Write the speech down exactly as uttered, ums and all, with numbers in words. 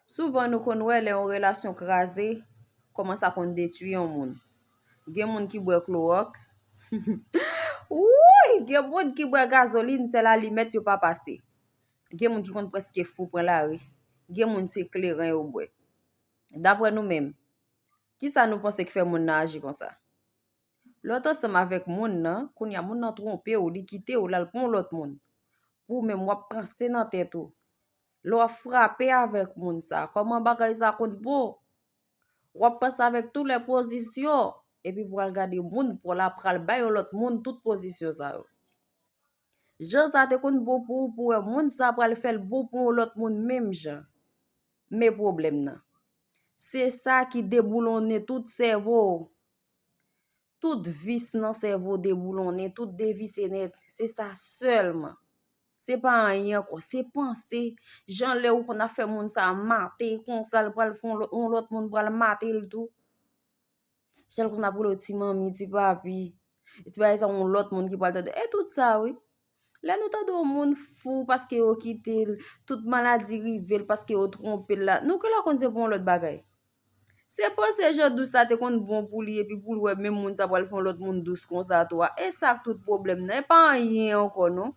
Souvan nou konn wè lè yon relasyon kraze, kòman sa konn detwi yon moun. Gen moun ki bwè klowòks. Wouy! Gen moun ki bwè gazolin, sèl alimèt yo pa pase. Gen moun ki konn prèske fou pran lari. Gen moun se kleren yo bwè. Daprè nou menm, kisa nou panse ki fè moun nan aji konsa? Lè w t ansanm avèk moun nan, kounye a moun nan twonpe w, li kite w, l al pran yon lòt moun. Pou ou menm, w ap panse nan tèt ou. Lè w ap frape avèk moun sa, kòman bagay sa konn bon? W ap panse avèk tout lè pozisyon, epi pou w al gade moun pou w la pral bay yon lòt moun tout pozisyon sa yo. Jan sa te konn bon pou ou, pou w wè moun sa pral fè l bon pou yon lòt moun menm jan. Men pwoblèm nan. Se sa ki deboulonnen tout sèvo w. Tout vis nan sèvo deboulonnen, tout devise nèt. Se sa sèlman. Se pa anyen ankò, se panse. Jan lè ou konn ap fè moun sa mate, konsa l pral fè yon lòt, yon lòt moun pral mate l tou. Jan l konn ap rele w ti manmi, ti papi. Ti bagay sa yon lòt moun ki pral tande. E tout sa, wi. Lè nou tande yon moun fou paske yo kite l, tout maladi rive l paske yo twonpe l la, nou genlè konn se pou yon lòt bagay. Se panse jan dous la te konn bon pou li epi pou l wè menm moun sa pral fè yon lòt moun dous konsa tou a. E sa k tout pwoblèm nan. E pa anyen ankò non.